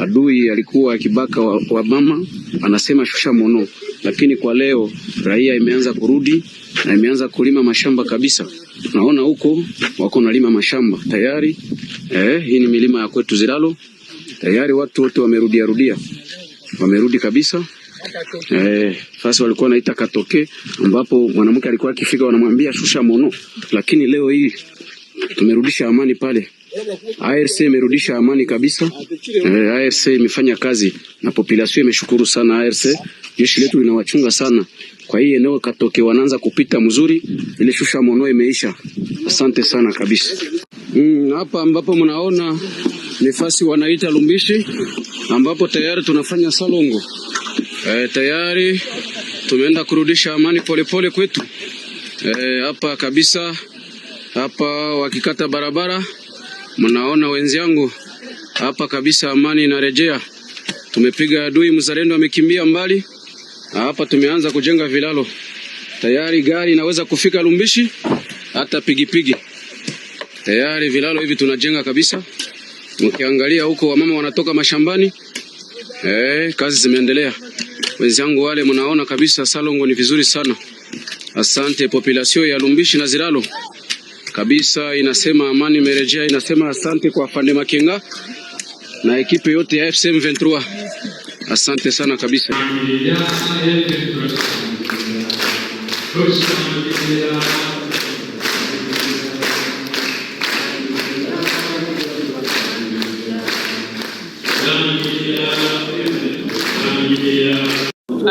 Adui alikuwa akibaka wa mama, anasema shusha mono, lakini kwa leo raia imeanza kurudi na imeanza kulima mashamba kabisa. Naona huko wako nalima mashamba tayari. Hii ni milima ya kwetu Ziralo, tayari watu wote wamerudia rudia, wamerudi kabisa. Sasa walikuwa wanaita Katoke, ambapo mwanamke alikuwa akifika wanamwambia shusha mono, lakini leo hii tumerudisha amani pale. ARC imerudisha amani kabisa. ARC imefanya kazi na population imeshukuru sana ARC. Jeshi letu linawachunga sana. Kwa hii eneo Katoke wanaanza kupita mzuri, ile shusha mono imeisha. Asante sana kabisa. Hapa ambapo mnaona nafasi wanaita Lumbishi, ambapo tayari tunafanya salongo. Tayari tumeenda kurudisha amani polepole kwetu. Hapa kabisa, hapa wakikata barabara, mnaona wenzangu hapa kabisa, amani inarejea. Tumepiga adui, mzalendo amekimbia mbali. Hapa tumeanza kujenga vilalo tayari, gari inaweza kufika Lumbishi, hata pigipigi tayari. Vilalo hivi tunajenga kabisa. Mkiangalia huko wamama wanatoka mashambani. Kazi zimeendelea. Wenzangu wale mnaona kabisa salongo ni vizuri sana. Asante population ya Lumbishi na Ziralo kabisa, inasema amani imerejea, inasema asante kwa Afande Makenga na ekipe yote ya FCM 23. Asante sana kabisa.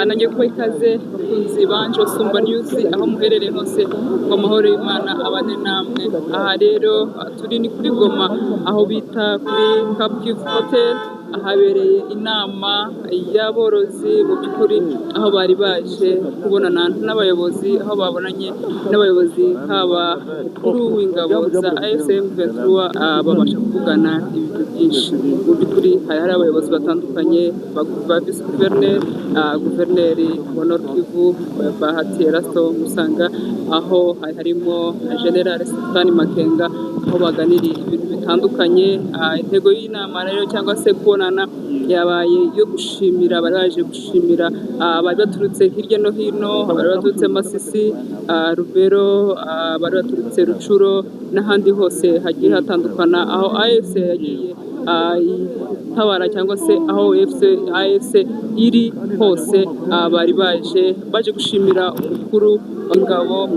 Nongeye kubaha ikaze bakunzi banje Sumba News, aho muherereye hose, ngo amahoro y'Imana abane namwe. Aha rero turi ni kuri Goma, aho bita kuri Cap Kivu Hotel, ahabereye inama y'aborozi mu by'ukuri, aho bari baje kubonana n'abayobozi, aho babonanye n'abayobozi haba mukuru w'ingabo za AFC M23, babasha kuvugana ibintu byinshi. Mu by'ukuri hari abayobozi batandukanye ba vice guverineri, guverineri wa Nord Kivu Bahati Erasto Musanga, aho hari harimo na General Sultani Makenga, aho baganiriye ibintu bitandukanye. Intego y'inama rero cyangwa se kubonana yabaye yo gushimira, bari baje gushimira abari baturutse hirya no hino, abari baturutse Masisi, Rubero, abari baturutse Rucuro n'ahandi hose hagiye hatandukana, aho AFC yagiye itabara cyangwa se aho AFC iri hose, bari baje gushimira umukuru w'ingabo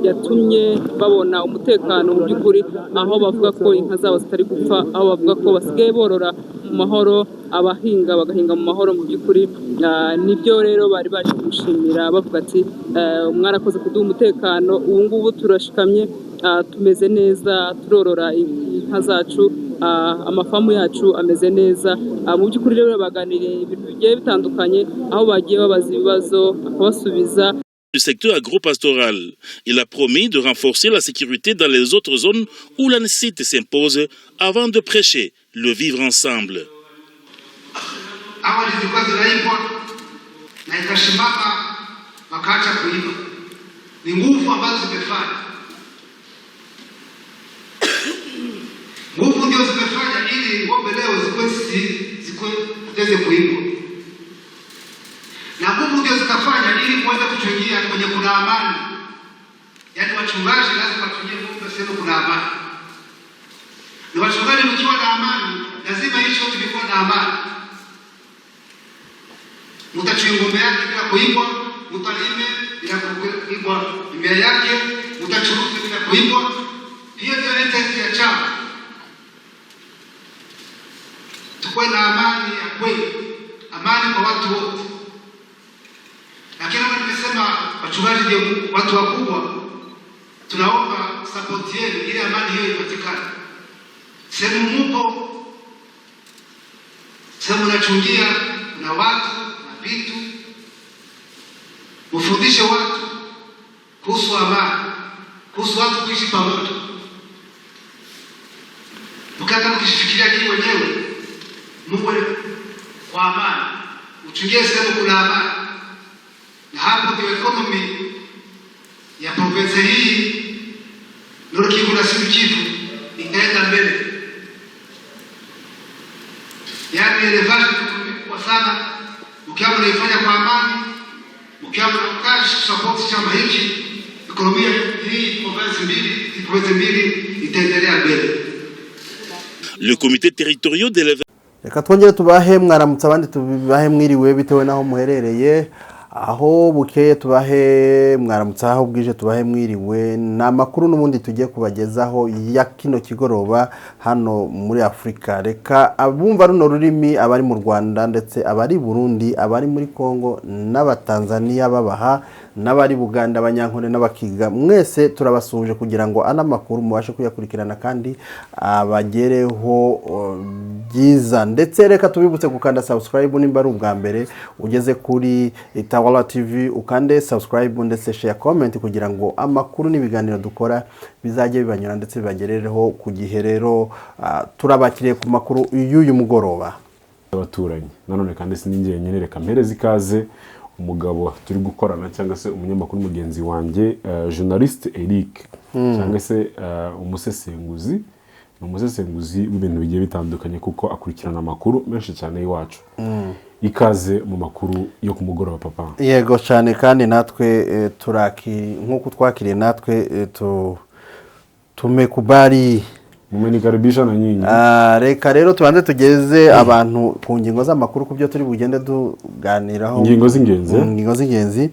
yatumye babona umutekano mu by'ukuri, aho bavuga ko inka zabo zitari gupfa, aho bavuga ko basigaye borora mu mahoro, abahinga bagahinga mu mahoro mu by'ukuri. Nibyo rero bari baje kumushimira, bavuga ati mwarakoze kuduha umutekano, ubu ngubu turashikamye, tumeze neza, turorora inka zacu, amafamu yacu ameze neza. Mu by'ukuri rero baganiriye ibintu bigiye bitandukanye, aho bagiye babaza ibibazo akabasubiza. Du secteur agropastoral. Il a promis de renforcer la sécurité dans les autres zones où la nécessité s'impose avant de prêcher le vivre ensemble. Awali zilikuwa zinaibwa na ikashimama wakaacha kuiba. Ni nguvu ambazo zimefanya, nguvu ndio zimefanya ili ng'ombe leo zikuwe ziweze kuibwa, na nguvu ndio zikafanya ili muweze kuchungia kwenye kuna amani. Yaani wachungaji lazima wachungie ng'ombe sehemu kuna amani, na wachungaji mkiwa na amani, lazima nchi yote ilikuwa na amani. Mutachunga ng'ombe yake bila kuibwa, mutalime bila kuibwa mimea yake, mutachuruza bila kuibwa. Hiyo ndio interest ya chama. Tukuwe na amani ya kweli, amani kwa watu wote. Lakini kama nimesema, wachungaji ndio watu wakubwa, tunaomba support yenu ili amani hiyo ipatikane. Sehemu mupo, sehemu nachungia na watu na vitu, mufundishe watu kuhusu amani, kuhusu watu kuishi pamoja. Mkata mkishifikiria nyinyi wenyewe, muwe kwa amani, uchungie sehemu kuna amani, na hapo ndio economy ya province hii Nord Kivu na Sud Kivu itaenda mbele. Yaani Yaani élevage ni économie kubwa sana, ukiwa mnaifanya kwa amani, ukiwa mna cash support chama hiki, économie hii province mbili itaendelea mbele. Le comité territorial d'élevage Reka twongere tubahe mwaramutse, abandi tubahe mwiriwe bitewe n'aho muherereye. Aho bukeye tubahe mwaramutse, aho bwije tubahe mwiriwe. Ni amakuru n'ubundi tugiye kubagezaho ya kino kigoroba hano muri Afurika. Reka abumva runo rurimi, abari mu Rwanda ndetse abari Burundi, abari muri Congo n'Abatanzaniya babaha, n'abari Buganda, Abanyankore n'Abakiga, mwese turabasuhuje kugira ngo ano makuru mubashe kuyakurikirana kandi abagereho byiza. Ndetse reka tubibutse gukanda subscribe nimba ari ubwa mbere ugeze kuri Tawala TV, ukande subscribe ndetse share, comment, kugira ngo amakuru n'ibiganiro dukora bizajye bibanyura ndetse bibagerereho ku gihe. Rero turabakiriye ku makuru y'uyu mugoroba. Abaturanyi nanone kandi si njyenyine. Reka mpereze ikaze umugabo turi gukorana cyangwa se umunyamakuru mugenzi wanjye, journaliste Eric, cyangwa se umusesenguzi. Ni umusesenguzi w'ibintu bigiye bitandukanye kuko akurikirana amakuru menshi cyane y'iwacu. Ikaze mu makuru yo ku mugoroba, papa. Yego cyane, kandi natwe turaki nk'uko twakiriye natwe tumekubali. Mumenikaribisha na nyinyi. Reka rero tubanze tugeze abantu ku ngingo z'amakuru, ku byo turi bugende tuganiraho. Ingingo z'ingenzi. Ingingo z'ingenzi.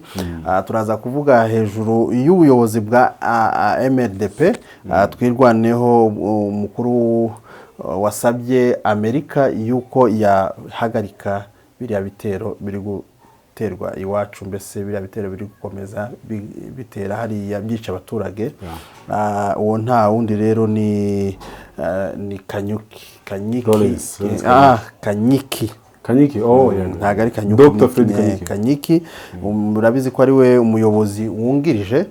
Turaza kuvuga hejuru y'ubuyobozi bwa MRDP Twirwaneho, umukuru wasabye Amerika yuko yahagarika biriya bitero biri guterwa iwacu, mbese biriya bitero biri gukomeza bitera hariya byica abaturage. Uwo nta wundi rero ni Kanyuki, Kanyiki. Lawrence, Lawrence. Kanyiki. Kanyiki, oh yeah. Ntabwo ari Kanyuki. Dr. Fred Kanyiki. Kanyiki. Kanyiki. Murabizi ko ari we umuyobozi wungirije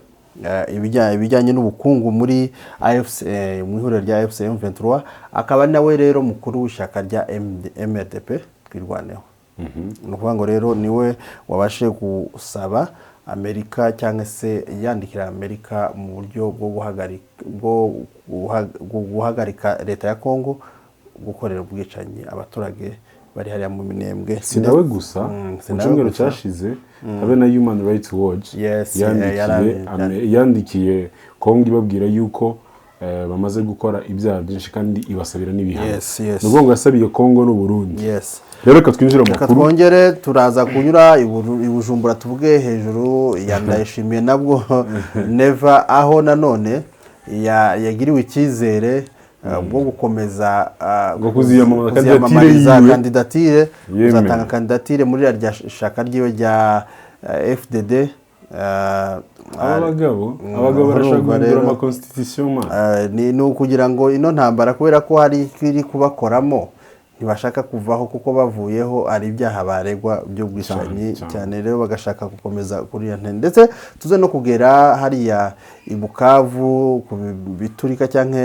ibijyanye n'ubukungu muri AFC, mu ihuriro rya AFC M23, akaba ari nawe rero mukuru w'ishyaka rya MRDP Twirwaneho. Ni ukuvuga ngo rero niwe wabashije gusaba Amerika cyangwa se yandikira Amerika mu buryo bwo guhagarika leta ya Kongo gukorera ubwicanyi abaturage bari hariya mu Minembwe. Si nawe gusa. Si Mu nawe cyumweru gusa. cyashize habe na Human Rights Watch Yes, yandikiye yandikiye Kongo ibabwira yuko bamaze gukora ibyaha byinshi kandi ibasabira n'ibihano. Ni ukuvuga ngo yasabiye Kongo n'u Burundi. Rero reka twinjire mu Reka makuru. twongere turaza kunyura i Bujumbura, tuvuge hejuru ya Ndayishimiye nabwo Neva, aho nanone yagiriwe icyizere bwo gukomeza Ngo kuziyamamaza, kuziyamamariza kandidatire yiwe. kandidatire. Yemewe. Kuzatanga kandidatire muri rya shaka ryiwe rya FDD. Aba bagabo, abagabo barashaka urumva guhindura rero. ama constitution ma. Ni ukugira ngo ino ntambara, kubera ko hari iri kubakoramo, ntibashaka kuvaho, kuko bavuyeho hari ibyaha baregwa by'ubwicanyi. Cyane, cyane. Cyane rero bagashaka gukomeza kuri iyo ntebe. Ndetse tuze no kugera hariya i Bukavu ku biturika cyangwa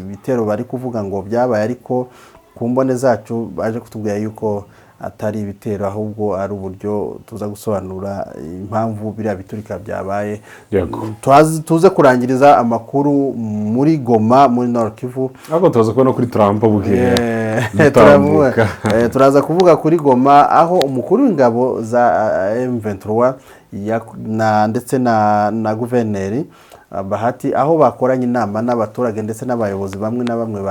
ibitero bari kuvuga ngo byabaye, ariko ku mbone zacu baje kutubwira yuko atari ibitero, ahubwo ari uburyo tuza gusobanura impamvu biriya biturika byabaye. Tuze kurangiriza amakuru muri Goma, muri Nord Kivu. Ariko turaza kubona kuri Trump bukeya Turavuga- dutambuka. Turaza kuvuga kuri Goma, aho umukuru w'ingabo za M23 ndetse na guverineri Bahati, aho bakoranye inama n'abaturage ndetse n'abayobozi bamwe na bamwe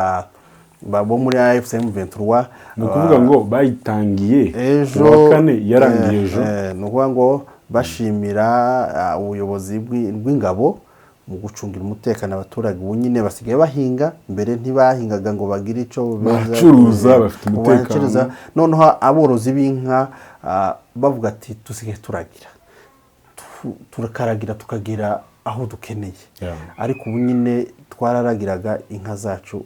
bo muri AFC M23. Ni ukuvuga ngo bayitangiye Ejo. ku wa kane, yarangiye ejo. Ni ukuvuga ngo bashimira ubuyobozi bw'ingabo mu gucungira umutekano abaturage. Ubu nyine basigaye bahinga, mbere ntibahingaga ngo bagire icyo Baracuruza, bafite ubu umutekano. baracuruza. Noneho aborozi b'inka bavuga ati dusigaye turagira, turakaragira tukagira aho dukeneye. Ariko ubu nyine twararagiraga inka zacu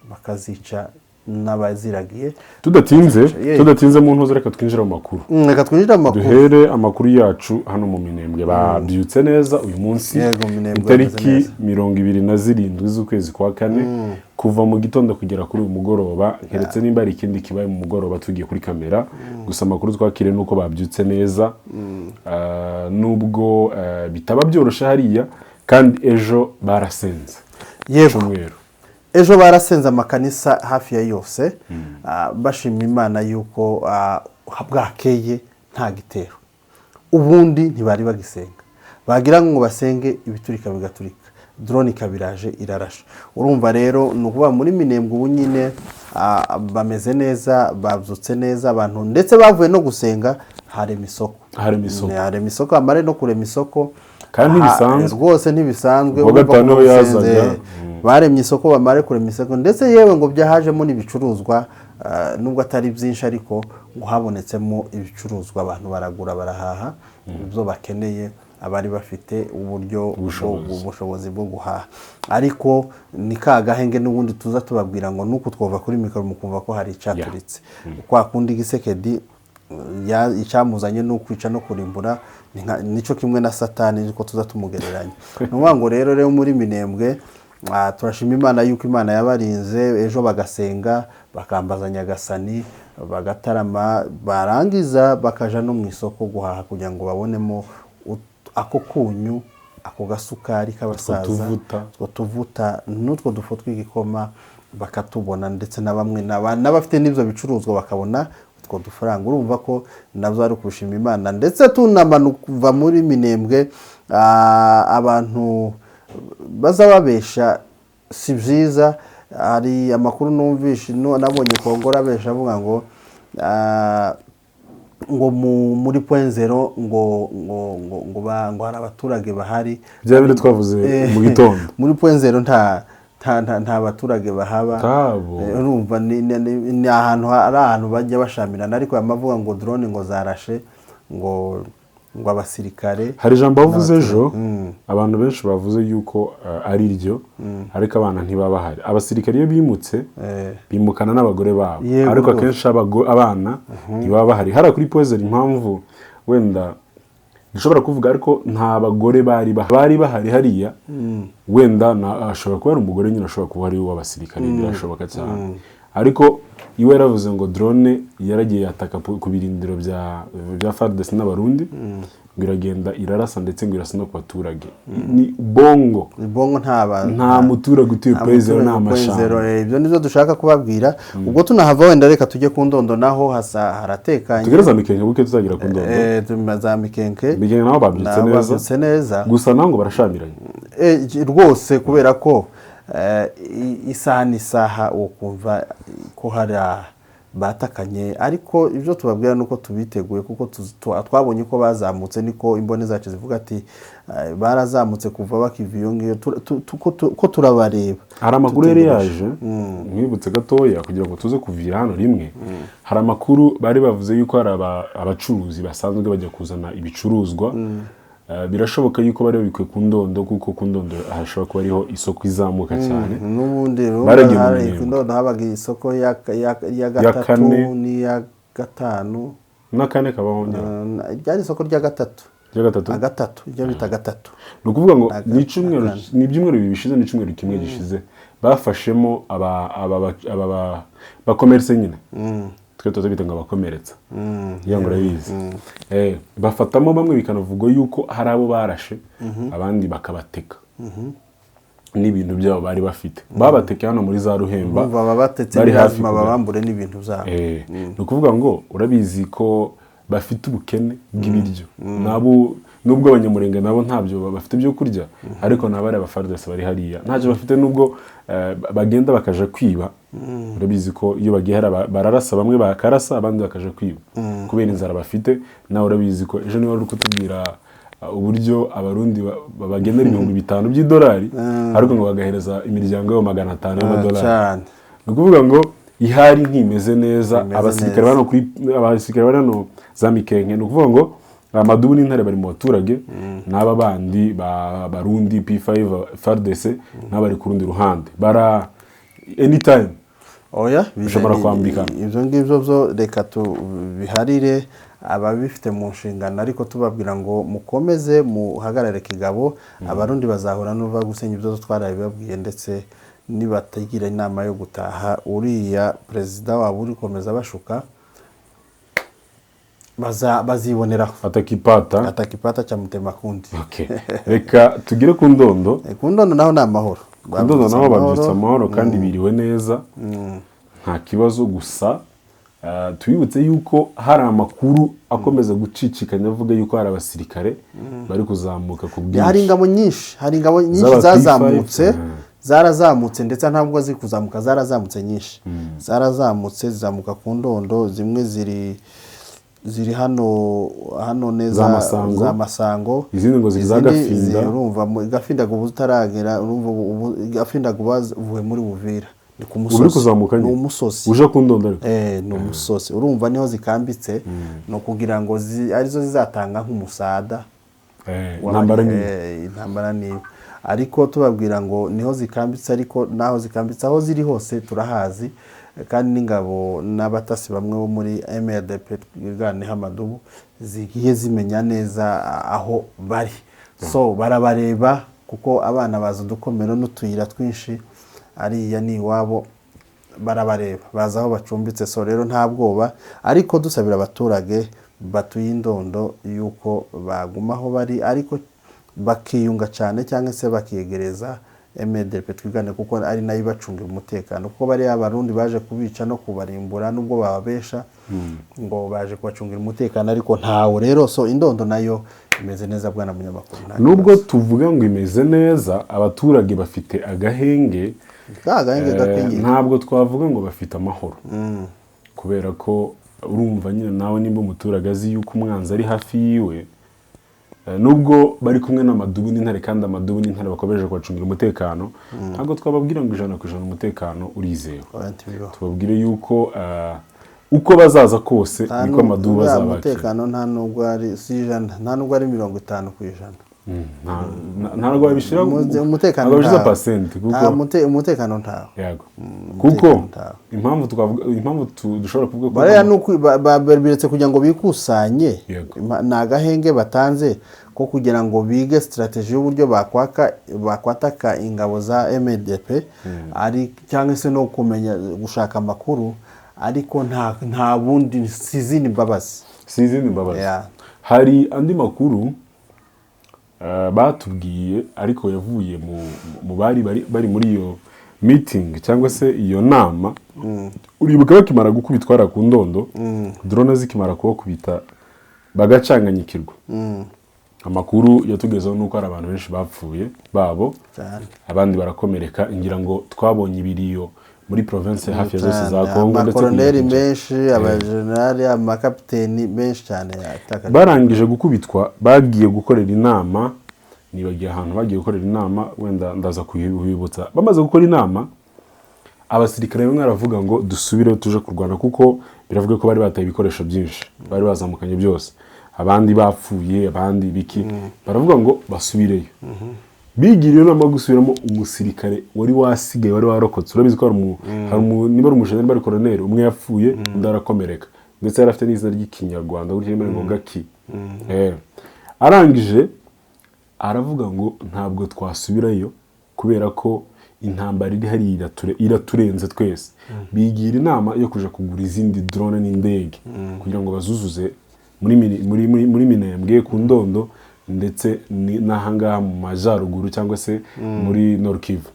bakazica n'abaziragiye. Tudatinze, Yeah. tudatinze mu ntuza, reka twinjire mu makuru. Reka twinjire mu makuru. Duhere amakuru yacu hano mu Minembwe. Babyutse neza uyu munsi. Yego, Minembwe Itariki bameze neza. 27 z'ukwezi kwa kane, kuva mu gitondo kugera kuri uyu mugoroba, keretse nimba hari ikindi kibaye mu mugoroba tugiye kuri kamera. Gusa amakuru twakiriye ni uko babyutse neza. Nubwo bitaba byoroshye hariya, kandi ejo barasenze, Yego. cyumweru. Ejo barasenze amakanisa hafi ya yose, bashima Imana yuko bwakeye nta gitero. Ubundi ntibari bagisenga, bagira ngo basenge ibiturika bigaturika, drone ikaba iraje irarasha. Urumva rero, ni ukuvuga muri Minembwe ubu nyine bameze neza, babyutse neza abantu, ndetse bavuye no gusenga harema isoko. Harema isoko. Harema isoko, amare no kurema isoko. Kandi ntibisanzwe. Rwose ntibisanzwe. Kuwa Urumva gatanu ko yazaga. basenze, baremye isoko, bamare kurema isoko, ndetse yewe ngo byahajemo n'ibicuruzwa, nubwo atari byinshi, ariko ngo habonetsemo ibicuruzwa, abantu baragura, barahaha ibyo bakeneye, abari bafite uburyo Ubushobozi. Ubushobozi bwo guhaha. Ariko ni ka gahenge n'ubundi tuza tubabwira ngo nuku twova kuri mikoro mukumva ko hari icyaturitse. Kwa kundi Gisekedi icyamuzanye ni ukwica no kurimbura, nicyo kimwe na Satani, niko tuza tumugereranya. Ni ukuvuga ngo rero muri Minembwe turashima Imana yuko Imana yabarinze ejo, bagasenga, bakambaza Nyagasani, bagatarama, barangiza bakaja no mu isoko guhaha kugira ngo babonemo ako kunyu, ako gasukari k'abasaza, tuvuta. Utwo tuvuta n'utwo dufu tw'igikoma bakatubona, ndetse na bamwe n'abafite n'ibyo bicuruzwa bakabona utwo dufaranga. Urumva ko nabyo ari ukushima Imana. Ndetse tunamanuka muri Minembwe, abantu baza babesha si byiza. Hari amakuru numvishe, nabonye Kongora abesha avuga ngo ngo muri Point Zéro ngo hari abaturage bahari. Bya bindi twavuze mu gitondo. Muri Point Zéro nta baturage bahaba. Tabo. Urumva ni ahantu ari ahantu bajya bashamirana, ariko yamavuga ngo drone ngo zarashe ngo abasirikare. Hari ijambo wavuze ejo, abantu benshi bavuze yuko ari ryo, ariko abana ntibaba bahari. Abasirikare iyo bimutse bimukana n'abagore babo, ariko akenshi abana ntibaba bahari hariya kuri Point Zéro. Impamvu wenda dushobora kuvuga, ariko nta bagore bari bahari hariya. Wenda ashobora kuba ari umugore nyine, ashobora kuba ari uw'abasirikare, birashoboka cyane. Ariko iwe yaravuze ngo drone yaragiye yataka ku birindiro bya FARDC n'Abarundi, ngo iragenda irarasa, ndetse ngo irasa no ku baturage. Ni bongo. Ni bongo, Nta muturage utuye nta Point Zéro, muturage nta Point Zéro, mashyamba. Ibyo nibyo dushaka kubabwira. Ubwo tunahava wenda reka tujye ku Ndondo, naho hasa haratekanye. Tugere za Mikenke buke tuzagera ku Ndondo. Za Mikenke. Mikenke nabo babyutse Nabo neza. Babyutse neza. Gusa naho ngo barashamiranye. Rwose kubera ko isaha n'isaha ukumva ko hari batakanye, ariko ibyo tubabwira ni uko tubiteguye, kuko twabonye ko bazamutse, niko imboni zacu zivuga ati barazamutse kuva bakiva iyo ngiyo, ko turabareba. Hari amakuru yari Dutegereje. yaje, nkwibutse gatoya kugira ngo tuze kuvira hano rimwe. Hari amakuru bari bavuze yuko hari abacuruzi basanzwe bajya kuzana ibicuruzwa. Birashoboka yuko bari babikuye ku Ndondo, kuko ku Ndondo hashobora kuba hariho isoko izamuka cyane. N'ubundi rero Baragiye mu hari Minembwe. ku Ndondo habaga isoko ya gatatu Kane. n'iya gatanu. N'akane kabaho njya. Ryari isoko rya gatatu. Rya gatatu. Gatatu, ibyo bita gatatu. Ni ukuvuga ngo ni icyumweru, na kane. Ni ibyumweru 2 bishize, ni icyumweru kimwe gishize, bafashemo aba bakomeretse nyine, twe tuba tubita ngo abakomeretsa, ngira ngo urabizi. Bafatamo bamwe, bikanavugwa yuko hari abo barashe, abandi bakabateka n'ibintu byabo bari bafite, babateke hano muri za Ruhemba. Bumva babatetse Bari hafi n'ibazima kugera. Babambure n'ibintu byabo. Ni ukuvuga ngo urabizi ko bafite ubukene bw'ibiryo nabo, nubwo Abanyamurenge nabo ntabyo bafite byo kurya, ariko nabo ari abaFARDC bari hariya ntacyo bafite, nubwo bagenda bakaja kwiba. Urabizi ko iyo bagiye hari bararasa, bamwe bakarasa, abandi bakaja kwiba kubera inzara bafite. Nawe urabizi ko ejo niba uri kutubwira uburyo Abarundi babagenera 5000 by'idolari, ariko ngo bagahereza imiryango yabo 500 y'amadolari. Cyane. Ni ukuvuga ngo ihari ntimeze neza. Ntimeze Abasirikare neza. bano kuri abasirikare bari hano za Mikenke, ni ukuvuga ngo Amadubu n'Intare bari mu baturage, n'aba bandi ba Barundi P5 FARDC n'abari bari ku rundi ruhande bara anytime Oya, bishobora kwambikana. Ibyo ngibyo byo reka tubiharire ababifite mu nshingano, ariko tubabwira ngo mukomeze muhagarare kigabo. Abarundi bazahura n'uva gusenya, ibyo twarabibabwiye, ndetse nibatagira inama yo gutaha, uriya perezida wabo uri gukomeza bashuka baziboneraho. Atakipata. Atakipata cya mutemakundi. Okay. Reka tugere ku Ndondo. Ku Ndondo naho ni amahoro. Ku Ndondo Babyutse nabo babyutse amahoro. amahoro kandi biriwe neza, nta kibazo. Gusa tubibutse yuko hari amakuru akomeza gucicikanya avuga yuko hari abasirikare bari kuzamuka ku Hari bwinshi. ingabo nyinshi, hari ingabo nyinshi Z'aba P5, zazamutse. Zarazamutse, ndetse ntabwo ziri kuzamuka, zarazamutse nyinshi, zarazamutse zizamuka ku Ndondo. Zimwe ziri hano neza Za Masango. Za Masango. Izindi ngo ziri za Izindi Gafinda. Urumva Gafinda ubu utaragera, urumva ubu Gafinda uba muri Buvira, ni ku Ubu musozi. uri kuzamuka Ni nyine. umusozi. Uje ku Ndondo ariko. Ni umusozi, urumva niho zikambitse, ni ukugira ngo arizo zizatanga nk'umusada Intambara nyine. Intambara niba, ariko tubabwira ngo niho zikambitse, ariko naho zikambitse, aho ziri hose turahazi. Kandi n'ingabo n'abatasi bamwe bo muri MRDP Twirwaneho, amadubu zigiye zimenya neza aho bari, so barabareba kuko abana bazi udukomero n'utuyira twinshi, ariya ni iwabo, barabareba, bazi aho bacumbitse. So rero nta bwoba, ariko dusabira abaturage batuye Indondo yuko baguma aho bari, ariko bakiyunga cyane cyangwa se bakiyegereza MRDP Twirwaneho, kuko ari nayo ibacungira umutekano, kuko bariya Abarundi baje kubica no kubarimbura, nubwo bababesha ngo baje kubacungira umutekano, ariko ntawo. Rero so Indondo nayo imeze neza, bwana munyamakuru, nta Nubwo kibazo. tuvuga ngo imeze neza, abaturage bafite agahenge. Ka gahenge gakenyeye. Ntabwo twavuga ngo bafite amahoro, kubera ko urumva nyine nawe nimba umuturage azi yuko umwanzi ari hafi yiwe, nubwo bari kumwe n'amadubu n'intare, kandi amadubu n'intare bakomeje kubacungira umutekano, ntabwo twababwira ngo 100% umutekano urizewe. Oya, ntibibaho. Tubabwire yuko uko bazaza kose Nta niko amadubu uriya bazabakira. mutekano nta nubwo ari si 100, nta nubwo ari 50%. Ntabwo babishyira Umutekano ntabwo babishyira ntawo. pasenti kuko Nta umutekano ntawo. Yego, Umutekano kuko ntawo. impamvu twavuga, impamvu dushobora kuvuga ko Bariya ni biretse kugira ngo bikusanye. Ni agahenge batanze ko kugira ngo bige strategy y'uburyo bakwataka ingabo za MDP ari cyangwa se no kumenya gushaka amakuru, ariko nta bundi, si izindi mbabazi. Si izindi mbabazi. Yeah. Hari andi makuru batubwiye, ariko yavuye mu bari muri iyo meeting cyangwa se iyo nama. Uribuka bakimara gukubitwara ku Ndondo, drone zikimara kubakubita bagacanganyikirwa, amakuru yatugezeho nuko hari abantu benshi bapfuye babo, Cyane. abandi barakomereka. Ngira ngo twabonye ibiriyo muri province hafi ya zose za Cyane. Kongo, ndetse Amakoroneri kugera menshi, abajenerali, amakapiteni benshi cyane yatakaje. Barangije gukubitwa bagiye gukorera inama, nibagiye ahantu bagiye gukorera inama, wenda ndaza kubibutsa. Bamaze gukora inama, abasirikare bamwe baravuga ngo dusubire tuje kurwana, kuko biravuga ko bari bataye ibikoresho byinshi, bari bazamukanye byose, abandi bapfuye, abandi biki. Baravuga ngo basubireyo. Bigiriye inama yo gusubiramo. Umusirikare wari wasigaye, wari warokotse, urabizi ko hari niba ari umujenerali, niba ari koroneri umwe yapfuye, undi arakomereka, ndetse yari afite n'izina ry'Ikinyarwanda gutya rimwe ngo Gaki. Arangije aravuga ngo ntabwo twasubirayo kubera ko intambara iri hariya iraturenze twese. Bigira inama yo kuja kugura izindi drone n'indege kugira ngo bazuzuze muri Minembwe, ku Ndondo, ndetse n'ahangaha mu majyaruguru cyangwa se muri Nord Kivu.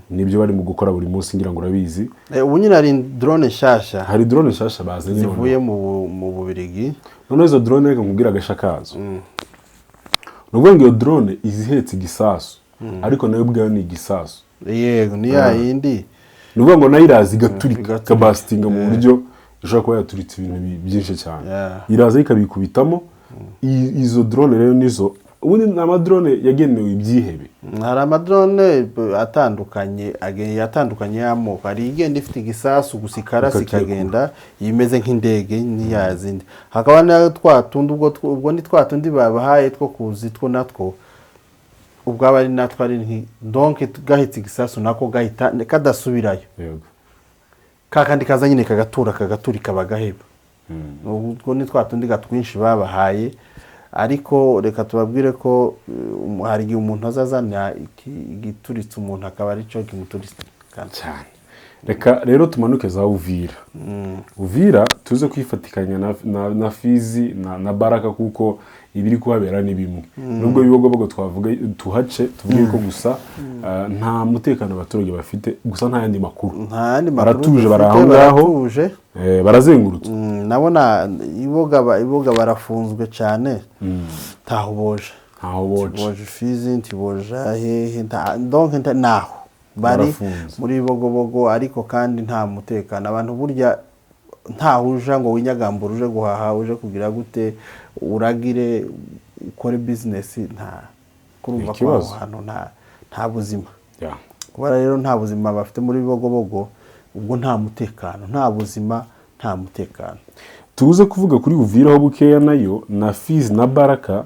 Nibyo bari mu gukora buri munsi, ngira ngo urabizi. Ubu nyine hari drone nshyashya. Hari drone nshasha bazanye noneho. Zivuye mu Bubirigi. Noneho izo drone, reka nkubwire agasha kazo. Ni ukuvuga ngo iyo drone iza ihetse igisasu, ariko nayo ubwayo ni igisasu. Yego, ni ya yindi. Ni ukuvuga ngo nayo iraza igaturika, Igaturika. ikaburstinga mu buryo ishobora kuba yaturitse ibintu byinshi cyane. Iraza ikabikubitamo. Izo drone rero nizo ubundi ni amadrone yagenewe ibyihebe. Hari amadrone atandukanye, atandukanye y'amoko. Hari igenda ifite igisasu gusa, ikarasi, Ikakirekura. ikagenda imeze nk'indege n'iya zindi. Hakaba na twa tundi, ubwo ni twa tundi babahaye two kuzi two, natwo ubwaba ari natwo ari donc gahita igisasu nako gahita kadasubirayo. Ka kandi kaza nyine kagatura, kagaturika, bagaheba. Ubwo ni twa tundi gatwinshi babahaye. Ariko reka tubabwire ko hari igihe umuntu azazana igituritse umuntu akaba aricyo kimuturitse. Cyane. Reka rero tumanuke za Uvira. Uvira tuze kwifatikanya na Fizi na Baraka, kuko ibiri kuhabera ni bimwe, nubwo Bibogobogo twavuga tuhace tuvuge ko gusa nta mutekano abaturage bafite, gusa nta yandi makuru. Nta yandi makuru Baratuje, dufite, bari aho ngaho. Baratuje. Barazengurutswe. Nabona iboga barafunzwe cyane, ntaho boje. Ntaho boje. Ntiboje Fizi, ntiboja hehe, donc naho bari. Barafunze. Muri Bibogobogo, ariko kandi nta mutekano. Abantu burya ntaho uja ngo winyagambure, uje guhaha, uje kugira gute, uragire ukore bizinesi, nta kurumva ko aho Ikibazo. hantu nta buzima. Kuba rero nta buzima bafite muri Bibogobogo, ubwo nta mutekano, nta buzima, nta mutekano. Tuze kuvuga kuri Uvira ho bukeya nayo na Fizi na Baraka.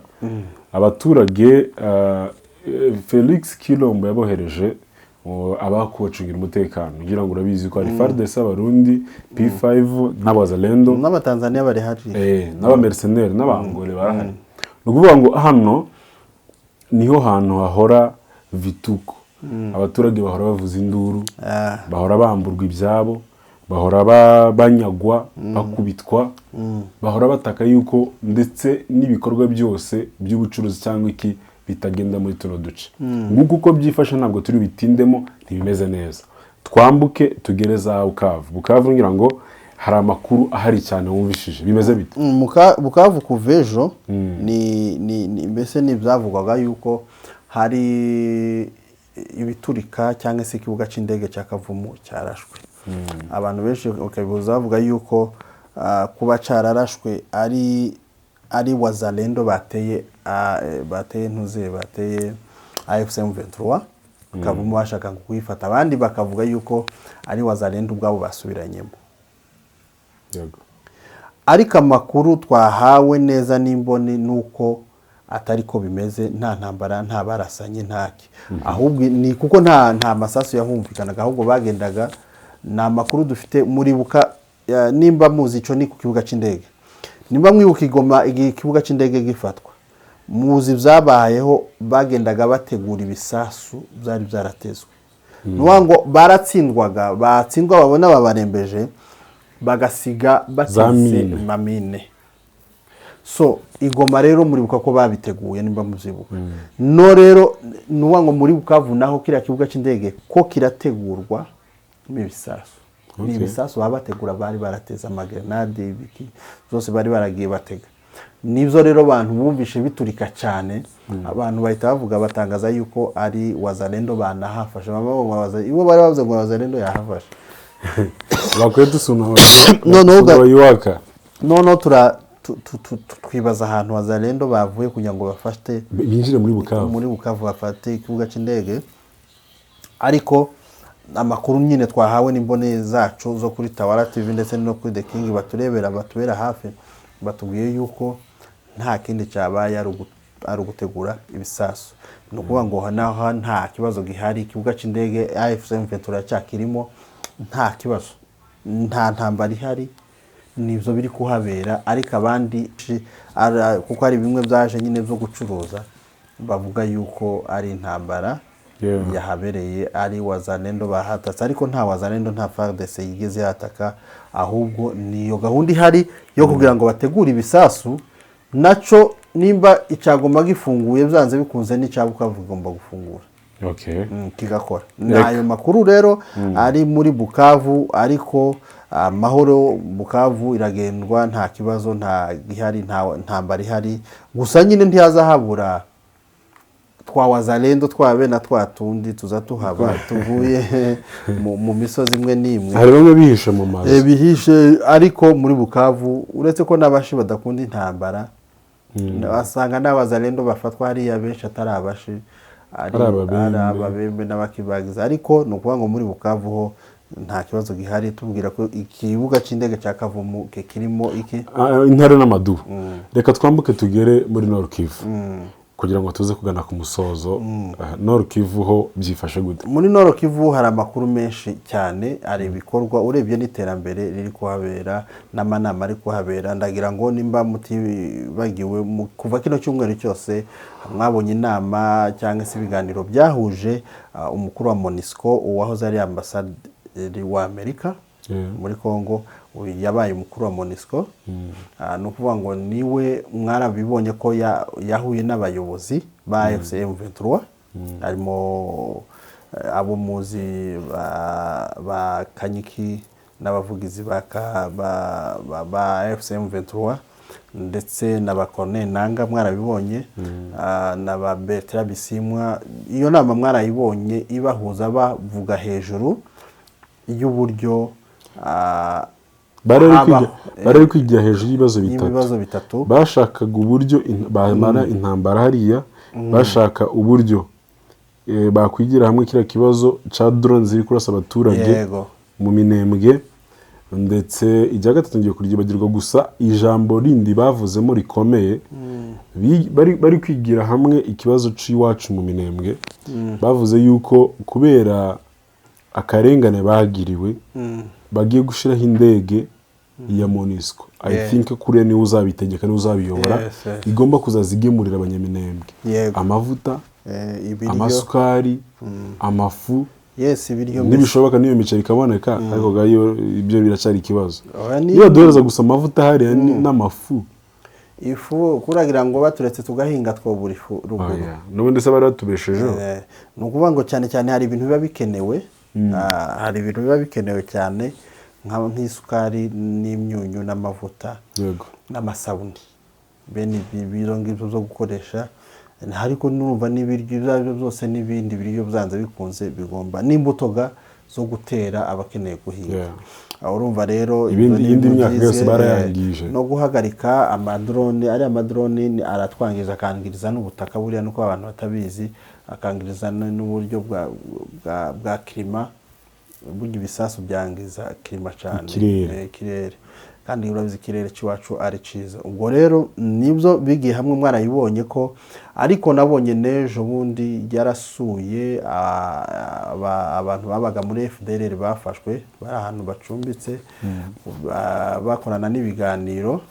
Abaturage, Felix Kilombo yabohereje abakubacungira umutekano, kugira ngo urabizi ko hari FARDC, Abarundi, P5 n'Abazalendo. N'Abatanzaniya bari hari. N'abamercenaires n'Abangole barahari. Ni ukuvuga ngo hano niho hantu hahora vituko, abaturage bahora bavuza induru, bahora bamburwa ibyabo, bahora banyagwa, bakubitwa, bahora bataka yuko ndetse n'ibikorwa byose by'ubucuruzi cyangwa iki bitagenda muri tuno duce. Nguko uko byifashe, ntabwo turi bitindemo, ntibimeze neza. Twambuke tugere za Bukavu. Bukavu ngira ngo hari amakuru ahari cyane wumvishije, bimeze bite? Bukavu kuva ejo ni mbese ni ibyavugwaga yuko hari ibiturika cyangwa se ikibuga cy'indege cya Kavumu cyarashwe. Abantu benshi bakabihuza bavuga yuko kuba cyararashwe ari Wazalendo bateye, bateye ntuze, bateye AFC M23 Kavumu bashaka kuyifata, abandi bakavuga yuko ari Wazalendo ubwabo basubiranyemo. Ariko amakuru twahawe neza n'imboni ni uko atari ko bimeze, nta ntambara, nta barasanye, ntaki, ahubwo ni kuko nta masasu yahumvikanaga, ahubwo bagendaga. Ni amakuru dufite. Muribuka nimba muzi icyo ni ku kibuga cy'indege, nimba mwibuka igoma igihe ikibuga cy'indege gifatwa, muzi byabayeho, bagendaga bategura ibisasu byari byaratezwe. Ni ukuvuga ngo baratsindwaga, batsindwa babona babarembeje, bagasiga bateze mine. Mamine. So igoma rero muribuka ko babiteguye, nimba mubyibuka. No rero ni ukuvuga ngo muri Bukavu naho kiriya kibuga cy'indege ko kirategurwa ibisasu, ni ibisasu baba bategura, bari barateze amagrenade, ibiki zose bari baragiye batega. Nibyo rero abantu bumvishe biturika cyane, abantu bahita bavuga, batangaza yuko ari Wazalendo banahafashe. Baba bavuga ngo ibo bari bavuze ngo Wazalendo yahafashe. Bakwiye dusuna Noneho iwaka. Noneho twibaza ahantu Wazalendo bavuye kugira ngo bafate binjire muri Bukavu. Muri Bukavu bafate ikibuga cy'indege. Ariko amakuru nyine twahawe n'imbone zacu zo kuri Tawara TV ndetse no kuri The King baturebera, batubera hafi, batubwiye yuko nta kindi cyabaye ari ugutegura ibisasu. Ni ukuvuga ngo naho nta kibazo gihari, ikibuga cy'indege AFC M23 cyakirimo, nta kibazo, nta ntambara ihari, nibyo biri kuhabera. Ariko abandi kuko hari bimwe byaje nyine byo gucuruza, bavuga yuko ari intambara yahabereye, ari Wazalendo bahatatse, ariko nta Wazalendo, nta FARDC yigeze yataka, ahubwo niyo gahunda ihari yo kugira ngo bategure ibisasu. Naco nimba icyagomba gifunguye, byanze bikunze n'icya Bukavu kigomba gufungura, kigakora. Ni ayo makuru rero ari muri Bukavu, ariko amahoro, Bukavu iragendwa, nta kibazo, nta gihari, nta ntambara ihari. Gusa nyine ntihazahabura twa Wazalendo twabe na twa tundi tuza tuhaba tuvuye mu misozi imwe n'imwe. Hari bamwe bihishe mu mazu. Bihishe, ariko muri Bukavu uretse ko n'abashi badakunda intambara, wasanga n'Abazalendo bafatwa hariya benshi atari abashi, ari Ari Ababembe. ari Ababembe n'Abakibagiza. Ariko ni ukuvuga ngo muri Bukavu ho nta kibazo gihari, tubwira ko ikibuga cy'indege cya Kavumu kirimo iki. Intare n'amadubu. Reka twambuke tugere muri Nord Kivu kugira ngo tuze kugana ku musozo. Nord Kivu ho byifashe gute? Muri Nord Kivu hari amakuru menshi cyane, hari ibikorwa urebye n'iterambere riri kuhabera n'amanama ari kuhabera. Ndagira ngo nimba mutibagiwe, kuva kino cyumweru cyose mwabonye inama cyangwa se ibiganiro byahuje umukuru wa MONUSCO, uwahoze ari ambasade wa Amerika muri Congo, uyu yabaye umukuru wa MONUSCO. Ni ukuvuga ngo niwe mwarabibonye ko yahuye n'abayobozi ba AFC M23, harimo abo muzi ba Kanyiki n'abavugizi ba AFC M23, ndetse na ba Corneille Nanga mwarabibonye, na ba Bertrand Bisimwa. Iyo nama mwarayibonye ibahuza, bavuga hejuru y'uburyo bari bari habaho, bari bari kwigira hejuru y'ibibazo bitatu. Y'ibibazo bitatu. Bashakaga uburyo bamara intambara hariya, bashaka uburyo bakwigira hamwe kiriya kibazo cya drone ziri kurasa abaturage mu Minembwe, ndetse icya gatatu ngiye kuryibagirwa. Gusa ijambo rindi bavuzemo rikomeye, bari kwigira hamwe ikibazo cy'iwacu mu Minembwe, bavuze yuko kubera akarengane bagiriwe bagiye gushyiraho indege ya MONUSCO, I think kuriya niwe uzabitegeka, niwe uzabiyobora, igomba kuzaza igemurira abanyaminembwe amavuta, ibiryo, amasukari, amafu, yes, ibiryo mbese. Nibishoboka n'iyo miceri ikaboneka, ariko gayo ibyo biracyari ikibazo. Oya, niyo duhereza gusa amavuta hariya n'amafu. Ifu kuragira ngo baturetse tugahinga twobura ifu ruguru. Oya, n'ubundi se bari batubeshejeho. Ni ukuvuga ngo cyane cyane hari ibintu biba bikenewe, hari ibintu biba bikenewe cyane nk'isukari n'imyunyu n'amavuta n'amasabuni, bene ibi biro ngibyo byo gukoresha. Ariko nurumva n'ibiryo ibyo ari byo byose n'ibindi biryo byanze bikunze bigomba, n'imbuto ga zo gutera abakeneye guhinga. Aho urumva rero ibyo ni iyindi ibintu myaka yose byize, barayangije. No guhagarika amadrone. Ariya madrone aratwangiriza, akangiriza n'ubutaka buriya, nuko abantu batabizi, akangiriza n'uburyo bwa climat. Burya ibisasu byangiza climat cyane. Ikirere. Ikirere, kandi urabizi ikirere cy'iwacu ari cyiza. Ubwo rero nibyo bigiye hamwe, mwarayibonye ko, ariko nabonye n'ejo bundi yarasuye abantu babaga muri FDLR bafashwe, bari ahantu bacumbitse, bakorana n'ibiganiro,